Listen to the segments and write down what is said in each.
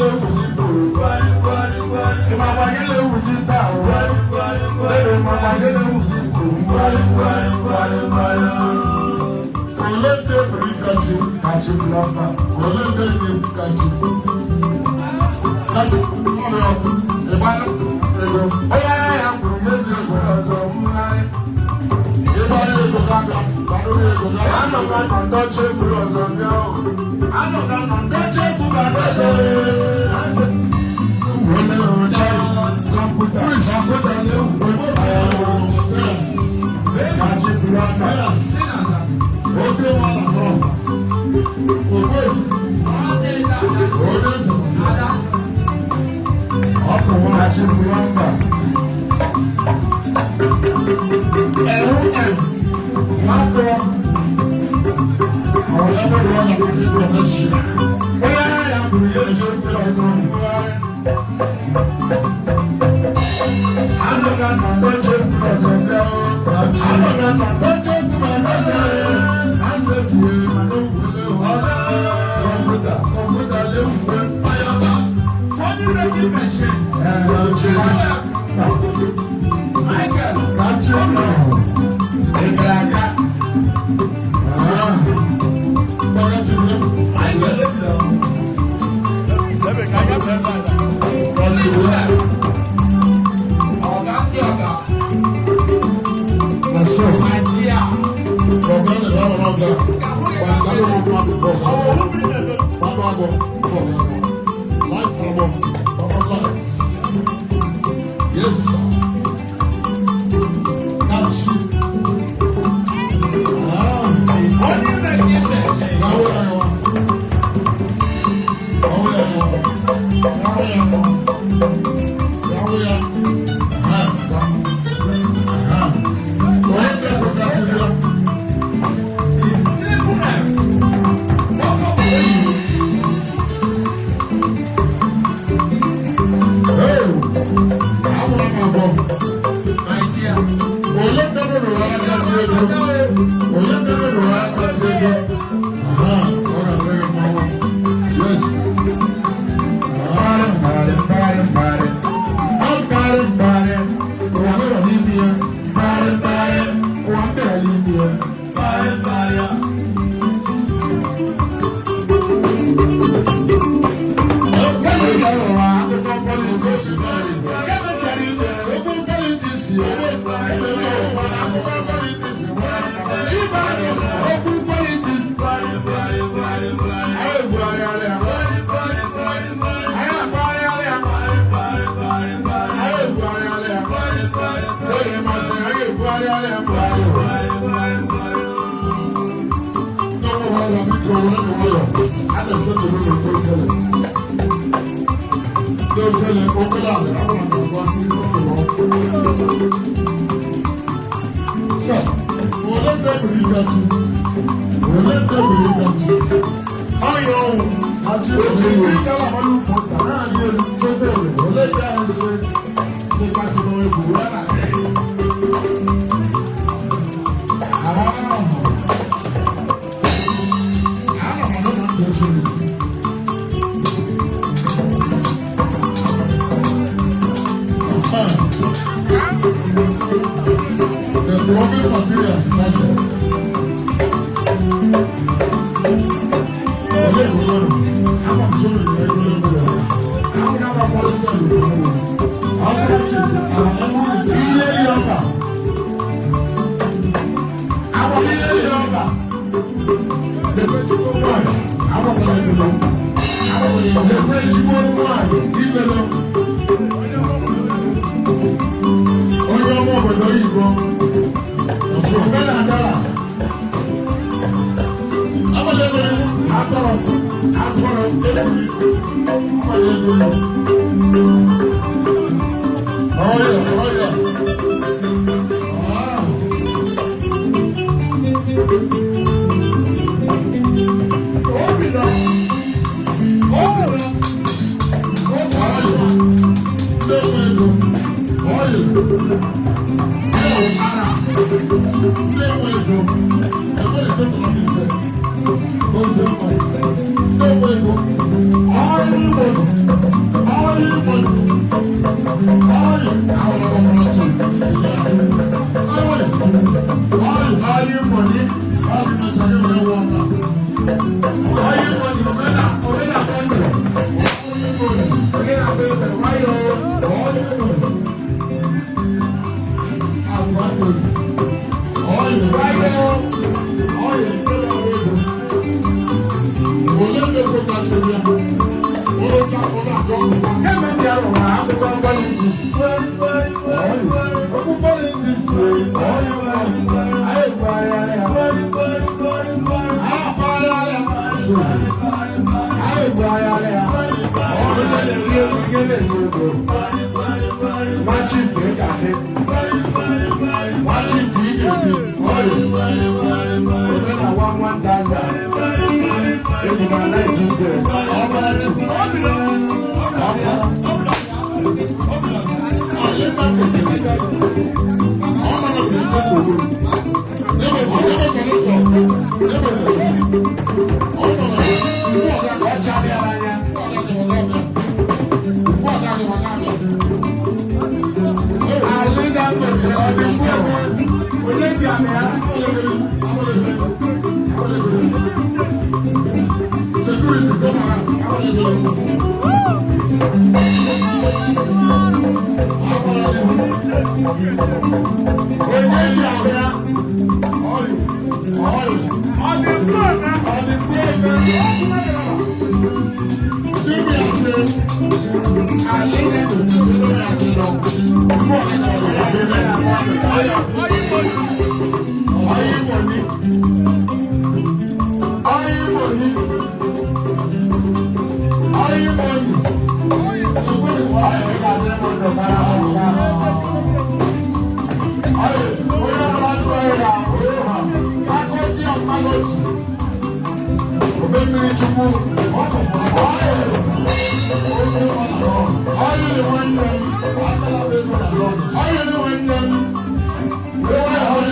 na-ewuzi bụ ịmakwa gị na-ewuzi taa o lere ịmakwa gị na-ewuzi bụ. Ole ndị ebiri kachi kachi plọmba, ole ndị dị kachi kachi ọrịa ịgbara ego onye ahịa ya kwuru ihe ji ego ọzọ mmegharị ịgbara ego ga-abịa gbara ego ga anọga nọ ndọchi eburu ọzọ bịa o anọga nọ ndọchi ebu gbara ọzọ asị wele oche kọmputa kọmputa na-ewu kachi plọmba oke nwa na trọmpa ogbefu onye sọmọtụ ọkụ nwa kachi plọmba ẹ̀rú ẹ̀ láfọ àwọn ẹgbẹ́ wọn na kàkí kọ̀mẹ́sì bóyá ya bùrù yẹ ẹ̀ṣọ́ pé ọ̀nà ọ̀nùwárẹ̀ anọ̀gá nà ndọ́jọ́ kúrò ọ̀dọ̀ anọ̀gá nà ndọ́jọ́ kúrò ọ̀dọ̀ ansẹ̀ tiẹ̀ màdó wọlé o kọ̀mpútà kọ̀mpútà lé wùwé ẹ̀rọ ṣe kachi ụlọ ịkara aka kachi ụlọ na so ọ̀gá ni báwo náà ga pàtàkì ló mú wa before ga bàbá àbọ̀ before ga light àbọ̀ bàbá light yes sir kachi ah gawo ya wa gawo ya wa gawo ya wa gawo ya ha ga ha onye bịa kachi bịa. Hey, amụrụ m abụọ. Onye ndebe n'ụwa kachi ego? Onye ndebe n'ụwa kachi ego? Aha, ọ ga-adịrị gị mma nwa. Yes. Mbari, mbari, mbari, mbari. Mbari, mbari. Ụwa nọrọ n'ime ya. Mbari, mbari. Ụwa m bịara n'ime ya. Kemgbe bịara ụwa akụkọ politiks. Kemgbe bịara ije okwu politiks ebe ụwa na akụkọ politiks. Chiba okwu politiks. Anyị ebugharịala ya. Anyị akpagharịala ya. Anyị ebugharịala ya. Oge masị anyị ebugharịala ya. Ndị ọmụrụ ọrụ biko were nwayọọ. A na-esetụrụ n'ofe okele. Ndị okele okele ala abụrụ na agwa sị setụrụ ọkụ. Ole ndị ebiri kachi? Ole ndị ebiri kachi? Ọya ọnwụ kachi oche ịgala amalụ ukwu nsa naanị elu chekwa ole ole ndị ahụ sị sị kachi n'egwu ya na Ah, ana m anụ na ndụ ochie. The plumbing materials, that's it. Ole ole ama m soro na ego ole I'm not a political I'm not chief I'm ihe eri ọba àwọn ihe eri ọba lekwe ezigbo nwanyị agbapụla ebelo lekwe ezigbo nwanyị ibelo onye ọma obodo oyibo ọsọ omenala atọrọ atọrọ ebuli agbala ego ọyọ ọyọ ah. Ọyọ ndị nwe ego ọyọ ara ndị nwe ego ekwere tụtụrụ m ife oge ndị nwe ego ọrụ ugbo. Oil money. Oil money. Omena, Omena Kondo. Onye na-agba egbe nwayọọ. Oil money. Nwayọọ. Kemgbe ndị ahụ na akwụkwọ politics. Okwu politics. Anyị kwagharịa ya. Anyị akpagharịa ya. Anyị kwagharịa ya. Onye na-eri ego, onye na-eri ego. Nwa chief ị ga-adị. Nwa chief ị ga-ebi. Ome na 1,000. Eji m ala eji ike. Ọbara chief. Ọbara. Ọ chabịa anya. Ali Dangote ọ dị mgbe onye ji amị ya. Security, come around. Onye ji amị ya. Ọ dị mgbe ọ dị mgbe eme. Ali Dangote. Oil money. Oil money. Oil money. Oil ga-adị m ndụ mara ọcha. Oil, onye ọbụla chụọ ya, faculty of pilot. Obe mmiri Chukwu. Oil. Oil nwanne m. Oil nwanne m. Were nwayọọ oil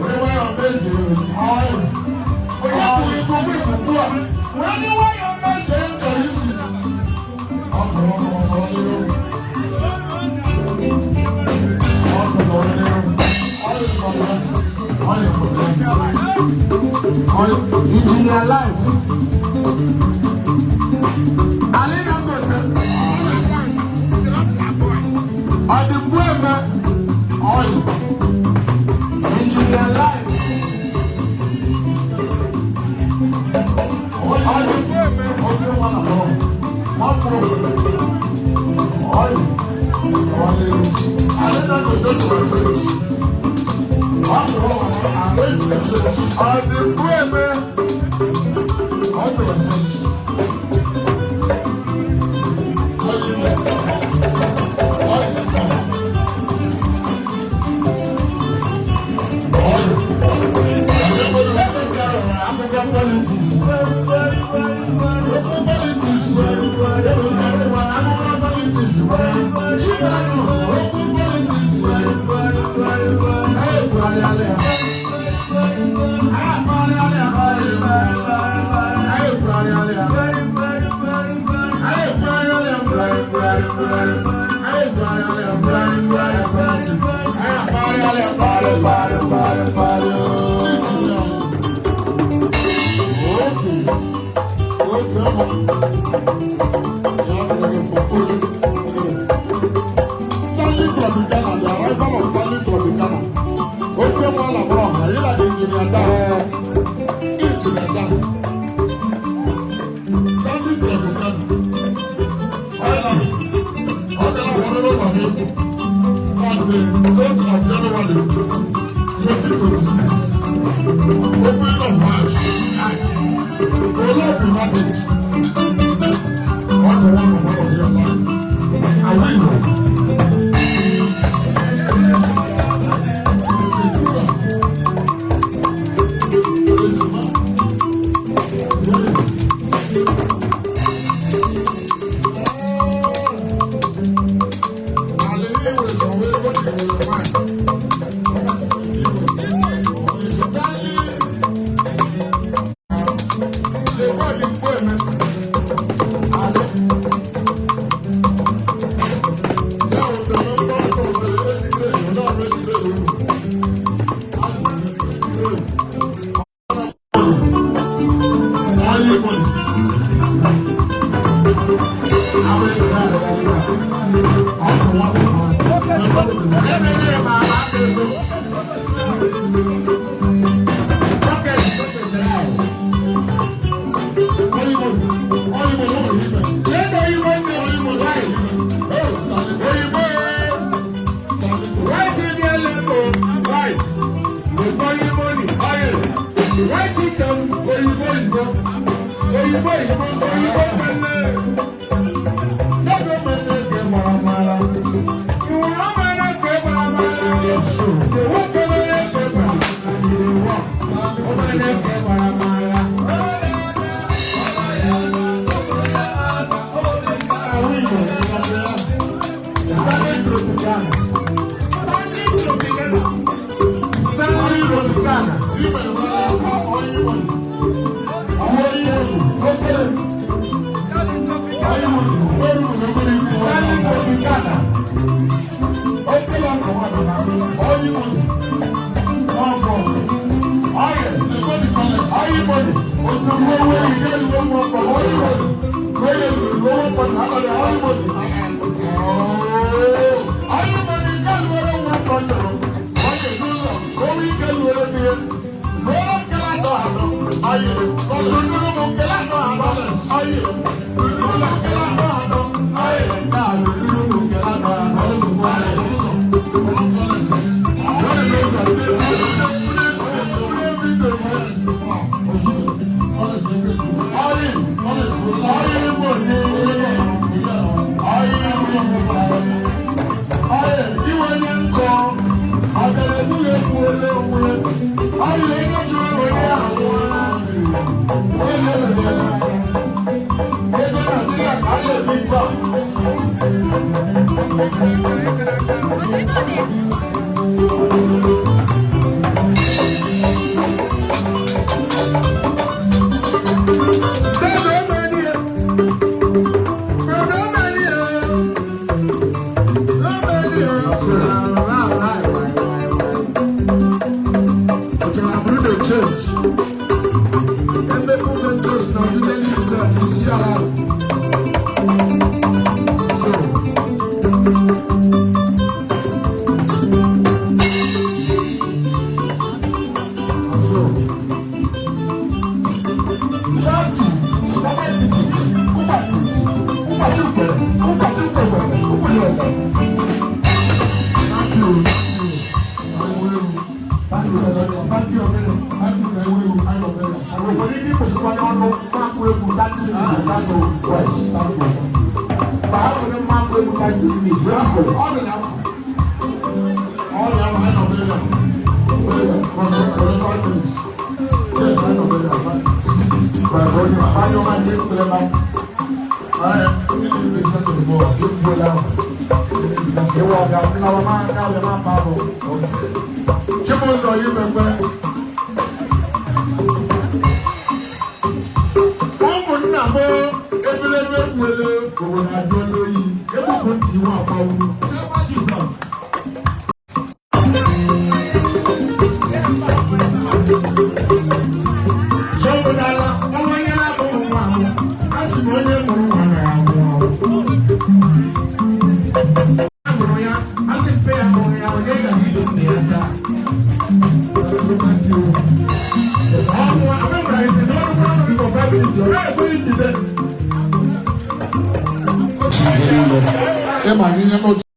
were nwayọọ mezie oil. Onye kwuru ikwu okwu ikuku a, were ndị nwayọọ mezie chọrọ isi. Engineer life. Ali Dangote. Ọdịmgbu eme oil. Engineer life. Ọdịmgbu eme oil. Ali Dangote. Ọdịmgbu eme. Akwụkwọ politics. Okwu politics. Akwụkwọ politics. Chibanụ, okwu politics. Anyị ekwugharịala ya. Anyị akpagharịala ya. Anyị ekwugharịala ya. Anyị ekwugharịala ya. Anyị ekwugharịala ya. Anyị akpagharịala ya. Kparị, kparị, kparị, kparị. Stanley Tropicana, the arrival of Stanley Tropicana. Oke mala bro, ayila engineer da. Engineer da. Stanley Tropicana. Finally, Ọdẹla wọlé ló wà ní on the 4th of January 2026. Opening of house. Olóògùn market. One to one of your life. Ịma ihe